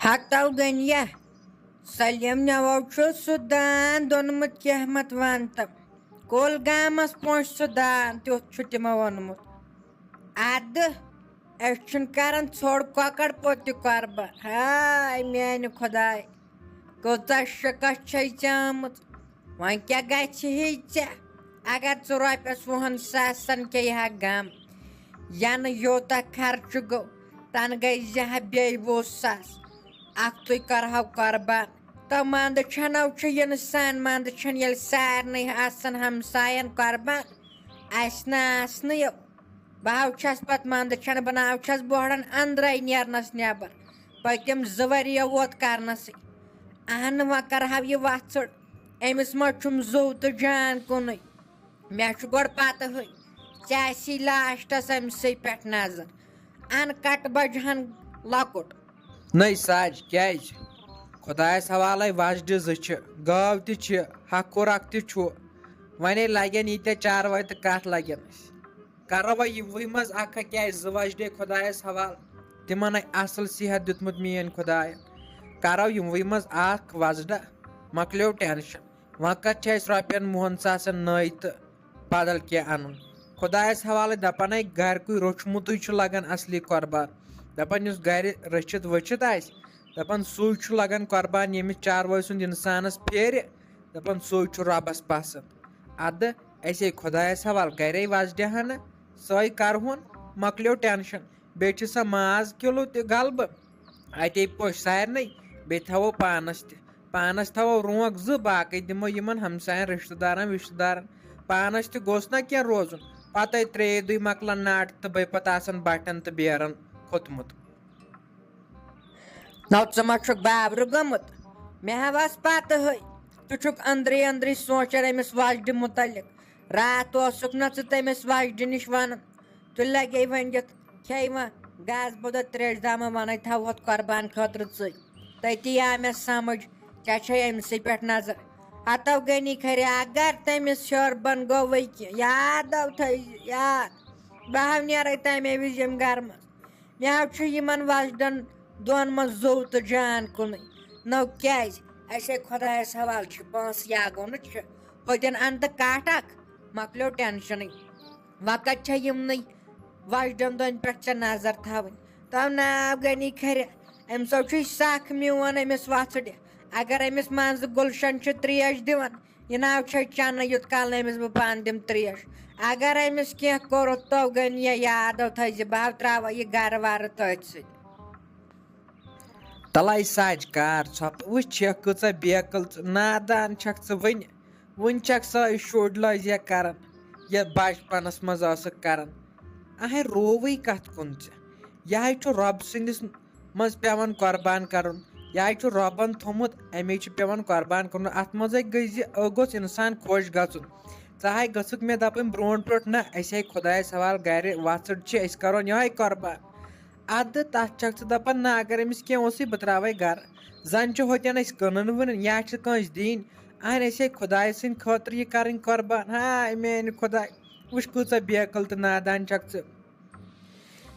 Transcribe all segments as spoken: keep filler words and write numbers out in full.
ہتو گٔنیا، سلیم نٮ۪وو چھُ سُہ دان دونمُت کیہمت وانتم۔ کول گامس پونٛچھ سُہ دان تیُتھ چھُ تِمو اونمُت۔ ادٕ أسۍ چھِنہٕ کران ژھوٚڑ کۄکر پوٚت تہِ قۄربان۔ ہاے میانہِ خۄداے، کۭژاہ شِکست چھے ژےٚ آمٕژ۔ وۄنۍ کیٛاہ گژھِ ہے ژےٚ، اگر ژٕ رۄپیس وُہن ساسن کھیٚیہِ ہا غم؟ ینہٕ یوٗتاہ خرچہٕ گوٚو، تنہٕ گٔے زِ ہا بیٚیہِ وُہ ساس۔ اکھتُے کرہو قۄربان۔ تو منٛدٕ چھنو چھُ اِنسان، منٛدٕ چھُنہٕ ییٚلہِ سارنٕے آسن ہمساین قۄربان، اسہِ نہ آسنٕے۔ بہٕ ہاو چھَس پتہٕ منٛدٕ چھَنہٕ، بہٕ ناو چھَس بۄہڑَن أنٛدرَے نیرنَس نٮ۪بر۔ پٔتِم زٕ ؤری ووت کرنَسٕے۔ اہنہٕ، وۄنۍ کرٕ ہاو یہِ وَژھٕڑ۔ أمِس ما چھُم زُو تہٕ جان کُنُے؟ مےٚ چھُ گۄڈٕ پتہٕ ہٕے، ژےٚ آسی لاسٹَس أمۍ سٕے پٮ۪ٹھ نظر۔ اَن کَٹہٕ بَجہِ ہَن لۄکُٹ۔ نٔے ساج، کیٛازِ؟ خۄدایَس حوالَے وَژھڈِ زٕ چھِ، گٲو تہِ چھِ، ہَکھُر اَکھ تہِ چھُ۔ وۄنۍ لَگن ییٖتیٛاہ چاروٲے تہٕ کَتھ لَگن اَسہِ؟ کرو وۄنۍ یِموٕے منٛز اکھ اکھ، کیازِ زٕ وۄزڈے خۄدایس حوالہٕ، تِمن ہے اصل صحت دیُتمُت میٲنۍ خۄداین۔ کرو یِموٕے منٛز اکھ وۄزڈا، مۄکلیو ٹینشن۔ وۄنۍ کتھ چھِ اسہِ رۄپین وُہن ساسن نٔے تہٕ بدل کینٛہہ انُن؟ خۄدایس حوالے دپان ہے گرکُے روچھمُتُے چھُ لگان اصلی قۄربان۔ دپان یُس گرِ رٔچھِتھ ؤچھِتھ آسہِ، دپان سُے چھُ لگان قۄربان ییٚمِس چاروٲے سُنٛد انسانس پھیرِ۔ دپان سُے چھُ رۄبس پسند۔ ادٕ أسے خۄدایس حوالہٕ گرے وزڈِ ہنا، سۄے کرہون، مۄکلیو ٹینشن۔ بیٚیہِ چھِ سۄ ماز کِلوٗ تہِ گلبہٕ، اتے پوٚش سارنٕے، بیٚیہِ تھاوو پانس تہِ۔ پانس تھاوو رونٛگ زٕ، باقٕے دِمو یِمن ہمساین، رشتہٕ دارن وشتہٕ دارن۔ پانس تہِ گوٚژھ نا کینٛہہ روزُن، پتے ترٛیٚیہِ دُہۍ مۄکلان ناٹہٕ تہٕ بیٚیہِ پتہٕ آسان بٹن تہٕ بیرن کھوٚتمُت۔ نو ژٕ ما چھُکھ بابرٕ گوٚمُت؟ مےٚ ہا ٲس پتہٕ ہٕے۔ ژٕ چھُکھ أنٛدرٕے أنٛدرٕے سونٛچان أمِس وۄزجہِ مُتعلق۔ راتھ اوسُکھ نہ ژٕ تٔمِس وۄزجہِ نِش وَنان۔ ژٕ لگے وۄنۍ دِتھ کھیٚیہِ وۄنۍ گاسہٕ بوٚدُر تریشہِ دامہٕ وَنے تھاوہوتھ قۄربان خٲطرٕ ژٕے۔ تٔتی آو مےٚ سمجھ، ژےٚ چھے أمۍ سٕے پٮ۪ٹھ نظر۔ ہتو گٔنی کھرِ اگر تٔمِس ہیوٚر بۄن گوٚوٕے کینٛہہ، یاد آو تھٲیزِ یاد۔ بہٕ ہاو نیرے تَمے وِزِ ییٚمہِ گرٕ منٛز۔ مےٚ حظ چھُ یِمن وۄزجن دۄن منٛز زُو تہٕ جان کُنُے۔ نو کیازِ؟ اسے خۄدایس حوالہٕ چھِ پانٛژھ یا گوٚو نہٕ چھِ۔ ہوٚتٮ۪ن اَن تہٕ کاٹھ اکھ، مۄکلیو ٹینشنٕے۔ وقت چھےٚ یِمنٕے وۄزجن دۄن پٮ۪ٹھ ژےٚ نظر تھاوٕنۍ۔ تو ناو گٔنی کھرِ، أمِس حظ چھُے سکھ میون أمِس وۄژھڑِ۔ اگر أمِس منٛزٕ گُلشن چھِ تریش دِوان، یہِ ناو چھے چنہٕ یُت کال نہٕ أمِس بہٕ پانہٕ دِمہٕ تریش۔ اگر أمِس کینٛہہ کوٚرُتھ تو گٔنۍ یہِ یاد، او تھٲیزِ بہٕ ہاو ترٛاوٕ یہِ گرٕ وارٕ تٔتھۍ سۭتۍ۔ تلے ساج کار ژھۄپہٕ، وٕچھ چھکھ کۭژاہ بیقل ژٕ، نادان چھکھ ژٕ وٕنہِ۔ وٕنہِ چھکھ سۄے شُرۍ لٲزیا کران، یتھ بچپنس منٛز ٲسٕکھ کران۔ اہے رووٕے کتھ کُن ژےٚ؟ یہِ ہے چھُ رۄب سٕنٛدِس منٛز پٮ۪وان قۄربان کرُن۔ یہِ ہے چھُ رۄبن تھوٚمُت، اَمے چھُ پٮ۪وان قۄربان کرُن۔ اتھ منٛزے گٔے زِ گوٚژھ انسان خۄش گژھُن۔ ژٕ ہے گٔژھکھ مےٚ دپٕنۍ برونٛٹھ برونٛٹھ، نہ، أسۍ ہے خۄدایس حوالہٕ گرِ وۄژھڑ چھِ، أسۍ کرون یِہوے قۄربان۔ ادٕ تتھ چھکھ ژٕ دپان، نہ، اگر أمِس کینٛہہ اوسُے، بہٕ تراوے گرٕ۔ زن چھِ ہوٚتٮ۪ن أسۍ کٕنان وٕنان، یا چھِ کٲنٛسہِ دِنۍ۔ اہن، أسۍ ہے خۄدایہِ سٕنٛدِ خٲطرٕ یہِ کرٕنۍ قۄربان۔ ہاے میانہِ خۄداے، وٕچھ کۭژاہ بیقل تہٕ نادان چھکھ ژٕ۔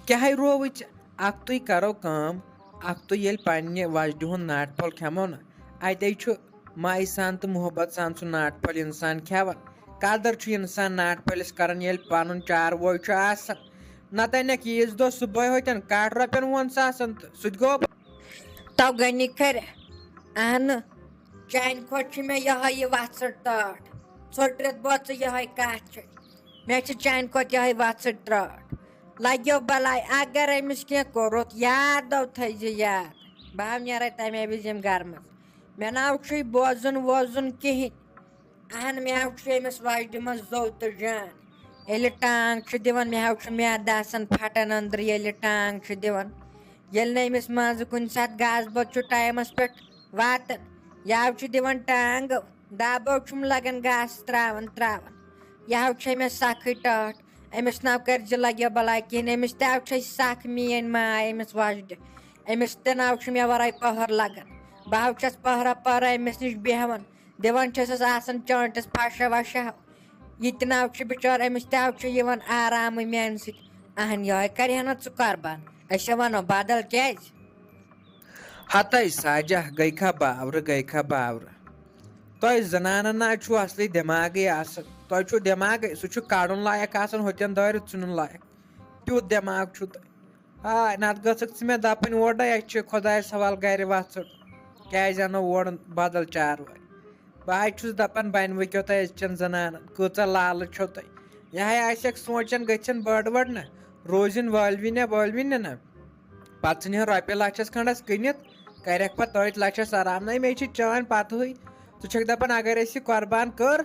کیٛاہ ہے رووُے ژےٚ؟ اکھتُے کرو کٲم، اکھتُے ییٚلہِ پننہِ وۄزجہِ ہُنٛد ناٹہٕ پھوٚل کھٮ۪مو نہ، اتے چھُ مایہِ سان تہٕ محبت سان سُہ ناٹہٕ پھوٚل انسان کھٮ۪وان۔ قدر چھُ انسان ناٹہٕ پھٔلِس کران، ییٚلہِ پنُن چارووے چھُ آسان۔ نتہٕ انکھ عیٖذ دۄہ صُبحٲے ہوتٮ۪ن کٹھ رۄپین وُہن ساسن تہٕ سُہ تہِ گوٚو۔ تو گٔنی کھرِ۔ اہنہٕ، چانہِ کھۄتہٕ چھِ مےٚ یِہوٚے یہِ وَژھٕڑ ٹاٹھ۔ ژھوٚٹرِتھ بۄژٕ یِہوٚے کَتھ چھِ۔ مےٚ چھِ چانہِ کھۄتہٕ یِہوٚے وَژھٕڑ ٹاٹھ۔ لَگیو بَلاے، اگر أمِس کینٛہہ کوٚرُتھ، یاد دو تھٲیزِ یاد۔ بہٕ ہاو نیرَے تَمے وِزِ ییٚمہِ گَرٕ منٛز۔ مےٚ ناو چھُے بوزُن ووزُن کِہیٖنۍ۔ اہن، مےٚ ہاو چھُ أمِس وۄزجہِ منٛز زو تہٕ جان۔ ییٚلہِ ٹانٛگ چھُ دِوان، مےٚ ہاو چھُ میٛادٕ آسان پھٹان أنٛدرٕ، ییٚلہِ ٹانٛگ چھُ دِوان۔ ییٚلہِ نہٕ أمِس منٛزٕ کُنہِ ساتہٕ گاسہٕ بوٚد چھُ ٹایمَس پٮ۪ٹھ واتان، یہِ ہاو چھُ دِوان ٹانٛگہٕ، دَبو چھُم لَگان گاسہٕ ترٛاوان ترٛاوان۔ یہِ ہاو چھُ أمِس سَخٕے ٹٲٹھ۔ أمِس ناو کٔرۍ زِ لَگہِ بَلاے کِہیٖنۍ، أمِس تہِ ہاو چھِ أسۍ سَخ میٛٲنۍ ماے أمِس وۄزجہِ۔ أمِس تہِ ناو چھُ مےٚ وَرٲے پٔہَر لَگان۔ بہٕ ہاو چھَس پٔہرا پٔہرا أمِس نِش بیٚہوان۔ دِوان چھَسَس آسان چٲنٛٹِس پھَشہ وَشہ۔ یہِ تہِ ناو چھُ بِچور، أمِس تہِ ہاو چھُ یِوان آرامٕے میٛانہِ سۭتۍ۔ اہن، یِہوٚے کَرِ ہا نہ ژٕ قۄربان۔ أسۍ ہا وَنو بدل کیٛازِ؟ ہتے ساجہ، گٔے کھا باورٕ، گٔے کھا باورٕ۔ تۄہہِ زنانن نہ چھُو اصلی دٮ۪ماغٕے آسان۔ تۄہہِ چھُو دٮ۪ماغٕے، سُہ چھُ کڑُن لایق آسان، ہوٚتٮ۪ن دٲرِتھ ژھٕنُن لایق۔ تیُتھ دٮ۪ماغ چھُو تۄہہِ۔ آ، نتہٕ گٔژھکھ ژٕ مےٚ دپٕنۍ اورے، اَسہِ چھِ خۄدایس حوالہٕ گرِ وژھٕڑ۔ کیازِ انو اورٕ بدل چاروٲے؟ بہٕ حظ چھُس دپان، بنوٕ کیٛاہ تۄہہِ أزچٮ۪ن زنانن، کۭژاہ لالہٕ چھو تۄہہِ؟ یہِ ہا آسٮ۪کھ سونٛچان گٔژھِن بٔڑ ؤڑ نہ، روزِن وٲلوِنہ، وٲلوِنہ نہ۔ پتہٕ ژھٕنہِ ہن رۄپیہِ لچھس کھنڈس کٕنِتھ، کرٮ۪کھ پتہٕ تٔتھۍ لچھس آرام۔ نہ، مےٚ چھِ چٲنۍ پتہٕے۔ ژٕ چھکھ دپان، اگر أسۍ یہِ قربان کٔر،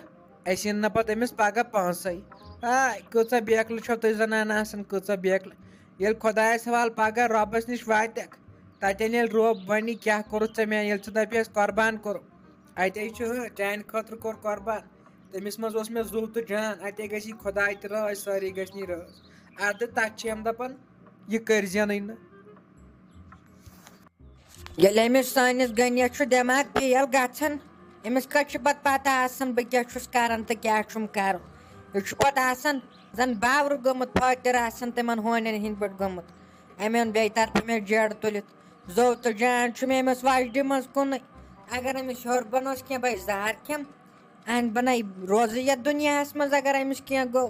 اَسہِ یِن نہٕ پتہٕ أمِس پگاہ پونٛسے۔ آے، کۭژاہ بیکلہٕ چھو تُہۍ زنانہٕ آسان، کۭژاہ بیکلہٕ۔ ییٚلہِ خۄدایس حوالہٕ پگاہ رۄبس نِش واتکھ، تتٮ۪ن ییٚلہِ رۄب ونہِ، کیٛاہ کوٚرُتھ ژےٚ مےٚ، ییٚلہِ ژٕ دپکھ، اَسہِ قربان کوٚر، اتے چھُ، ہاں، چانہِ خٲطرٕ کوٚر قربان۔ تٔمِس منٛز اوس مےٚ زُو تہٕ جان، اتے گژھِ خۄداے تہِ رٲضۍ، سٲری گژھِ نہٕ رٲضۍ۔ ادٕ تتھ چھِ یِم دپان، یہِ کٔرۍ زینٕے نہٕ۔ ییٚلہِ أمِس سٲنِس غنیَس چھُ دٮ۪ماغ فیل گژھان، أمِس کَتہِ چھُ پَتہٕ پَتہ آسان بہٕ کیٛاہ چھُس کَران تہٕ کیٛاہ چھُم کَرُن؟ یہِ چھُ پَتہٕ آسان زَن باورٕ گوٚمُت، فٲطِر آسان تِمَن ہونٮ۪ن ہِنٛدۍ پٲٹھۍ گوٚمُت۔ أمۍ اوٚن بیٚیہِ طرفہٕ مےٚ جیڈٕ تُلِتھ۔ زو تہٕ جان چھُ مےٚ أمِس وۄجدِ منٛز کُنُے۔ اگر أمِس ہیوٚر بۄن اوس کینٛہہ، بہٕ ہے زہر کھٮ۪م۔ اہن بناے روزٕ یتھ دُنیاہس منٛز اگر أمِس کینٛہہ گوٚو۔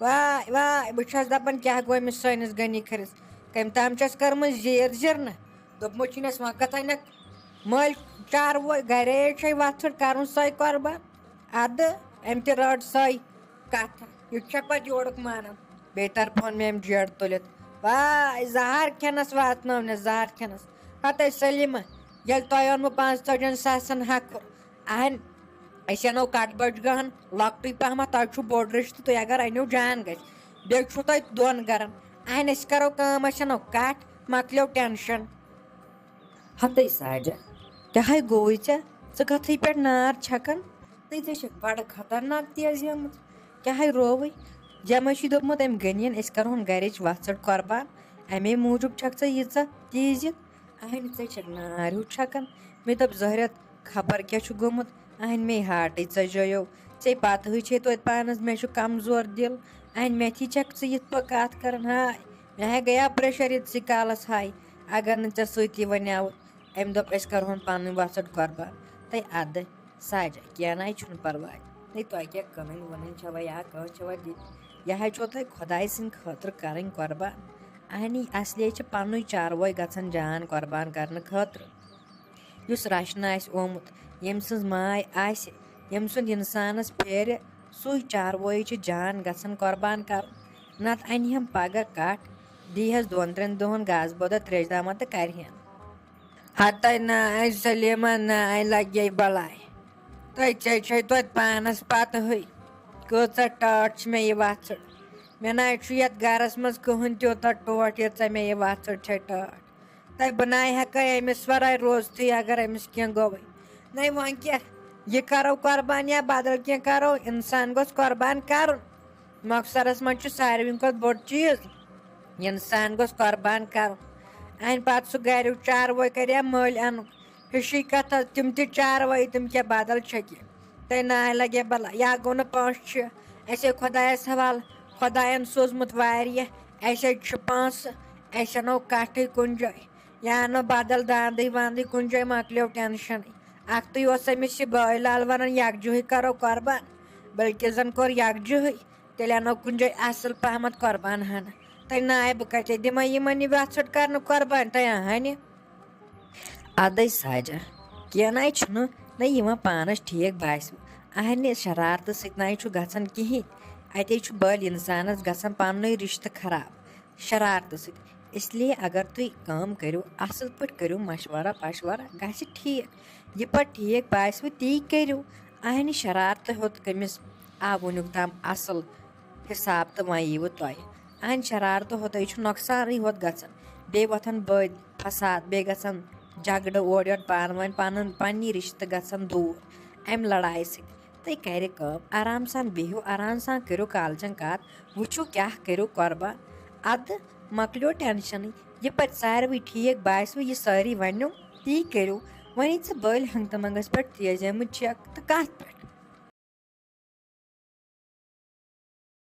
واے واے، بہٕ چھس دپان کیٛاہ گوٚو أمِس سٲنِس غنی کھٔرِس؟ کٔمۍ تام چھس کٔرمٕژ زیٖر زِرنہٕ۔ دوٚپمُت چھُنس وۄنۍ کتھ انکھ مٲلۍ چاروٲے، گرے چھے وژھٕڑ کرُن سۄے قۄربان۔ ادٕ أمۍ تہِ رٔٹ سۄے کتھ، یہِ چھا پتہٕ یورُک مانان؟ بیٚیہِ طرفہٕ اوٚن مےٚ أمۍ جیڈ تُلِتھ۔ واے زہر کھٮ۪نس واتنٲونس، زہر کھٮ۪نس۔ ہتے سلیمہ، ییٚلہِ تۄہہِ اوٚنمُت پانٛژتٲجِہن ساسن ہکھُر، اہن أسۍ انو کٹھ بچ گہن لۄکٹُے پہمتھ، تۄہہِ چھُو بوٚڑ رشتہٕ، تُہۍ اگر أنِو جان گژھِ۔ بیٚیہِ چھُو تۄہہِ دۄن گرن۔ اہن أسۍ کرو کٲم، أسۍ انو کٹھ، مۄکلیو ٹینشن۔ ہتے ساجہ، کیٛاہ ہے گوٚوُے ژےٚ؟ ژٕ کتھٕے پٮ۪ٹھ نار چھکان؟ تہٕ ژےٚ چھکھ بڑٕ خطرناک تیز گٔمٕژ۔ کیٛاہ ہے رووُے؟ یمے چھُے دوٚپمُت أمۍ غنین، أسۍ کرہون گرِچ وژھڑ قربان، امے موٗجوٗب چھکھ ژٕ ییٖژاہ تیز۔ اہنہِ ژےٚ چھکھ نار ہیوٗ چھکان۔ مےٚ دوٚپ زہرت، خبر کیٛاہ چھُ گوٚمُت؟ اہنہِ مے ہاٹٕے ژَجیو۔ ژےٚ پتہٕے چھے توتہِ پانس مےٚ چھُ کمزور دِل۔ اہنہِ مےٚ تھی چھکھ ژٕ یِتھ پٲٹھۍ کتھ کران؟ ہاے، مےٚ ہے گٔیاو پریشر ییٚتہِ سٕے کالس۔ ہاے، اگر نہٕ ژےٚ سۭتی ونیاو أمۍ دوٚپ، أسۍ کرہون پنٕنۍ وژھڑ قربان۔ تہٕ ادٕ ساجہ، کینٛہہ نَے چھُنہٕ پرواے۔ ہے، تۄہہِ کیٛاہ کٕنٕنۍ وٕنٕنۍ چھوا یا کٲنٛسہِ چھوا دِنۍ؟ یہِ حظ چھو تۄہہِ خۄداے سٕنٛدِ خٲطرٕ کَرٕنۍ قۄربان۔ اَہنی، اصلی چھِ پننُے چاروٲے گژھان جان قۄربان کرنہٕ خٲطرٕ۔ یُس رچھنہٕ آسہِ آمُت، ییٚمۍ سٕنٛز ماے آسہِ، ییٚمۍ سُنٛد اِنسانس پھیرِ، سُے چاروٲے چھُ جان گژھان قۄربان کرُن۔ نتہٕ انہِ ہم پگاہ کٹھ، دیہس دۄن ترٛٮ۪ن دۄہن گاسہٕ بوٚدر تریش دامہ تہٕ کرِ ہن۔ ہتے نہ اے سلیمہ، نہ اے لگے بلاے۔ تۄہہِ ژےٚ چھے توتہِ پانس پتہٕے، کۭژاہ ٹاٹھ چھِ مےٚ یہِ وژھڑ۔ مےٚ نہ چھُ یتھ گرس منٛز کٕہٕنۍ تیوٗتاہ ٹوٹھ، ییٖژاہ مےٚ یہِ وژھڑ چھے ٹاٹھ۔ تۄہہِ بہٕ نہ ہٮ۪کے أمِس ورٲے روزتھٕے، اگر أمِس کینٛہہ گوٚوُے۔ نَے وۄنۍ کیٛاہ، یہِ کرو قربان یا بدل کینٛہہ کرو، انسان گوٚژھ قربان کرُن۔ مۄخصرس منٛز چھُ ساروی کھۄتہٕ بوٚڑ چیٖز، انسان گوٚژھ قربان کرُن۔ امہِ پتہٕ سُہ گریُک چاروٲے کرِ یا مٔلۍ انُن۔ ہِشی کتھا، تِم تہِ چاروٲے، تِم کیٛاہ بدل چھکہِ؟ تۄہہِ ناے لگہِ بلا، یا گوٚو نہٕ پانٛژھ چھِ، اسے خۄدایس حوالہٕ، خۄداین سوٗزمُت واریاہ، اسے چھِ پونٛسہٕ، اسہِ انو کٹھٕے کُنہِ جایہِ، یا انو بدل داندٕے واندٕے کُنہِ جایہِ، مۄکلیو ٹینشنٕے۔ اکھتُے اوس أمِس یہِ بٲے لال ونان، یکجہٕے کرو قربان، بلکہِ زن کوٚر یکجہٕے۔ تیٚلہِ انو کُنہِ جایہِ اصل پہمتھ قربان ہن۔ تۄہہِ ناے بہٕ کتہِ دِمے یِمن یہِ وژھڑ کرنہٕ قربان؟ تۄہہِ اہنہِ۔ ادے ساجہ، کینٛہہ ناے چھُنہٕ، نہ یِوان پانس ٹھیٖک باسہِ۔ اہنہِ شرارتہٕ سۭتۍ ناے چھُ گژھان کِہیٖنۍ۔ اتے چھُ بٔلۍ انسانس گژھان پننُے رشتہٕ خراب شرارتہٕ سۭتۍ۔ اس لیے اگر تُہۍ کٲم کٔرِو، اصل پٲٹھۍ کٔرِو مشورہ پشورہ، گژھِ ٹھیٖک۔ یہِ پتہٕ ٹھیٖک باسِوٕ، تی کٔرِو۔ اہنہِ شرارتہٕ ہیوٚت کٔمِس آو وٕنیُک تام اصل حساب تہٕ وۄنۍ ییٖوٕ تۄہہِ۔ اہنہِ شرارتہٕ ہوٚتٕے چھُ نۄقصانٕے ہوت گژھان۔ بیٚیہِ وۄتھان بٔدۍ فساد، بیٚیہِ گژھان جھگڑٕ اورٕ یورٕ پانہٕ ؤنۍ، پنُن، پننی رشتہٕ گژھان دوٗر امہِ لڑایہِ سۭتۍ۔ تُہۍ کرِ کٲم، آرام سان بِہِو، آرام سان کٔرِو کالچن کتھ، وٕچھِو کیٛاہ کٔرِو قۄربان۔ ادٕ مۄکلیو ٹینشنٕے۔ یہِ پتہٕ ساروٕے ٹھیٖک باسِوٕ، یہِ سٲری وننو، تی کٔرِو۔ وۄنۍ ژٕ بٔلۍ ہنٛگتہٕ منٛگس پٮ۪ٹھ تیزیمٕتۍ چھکھ تہٕ کتھ پٮ۪ٹھ؟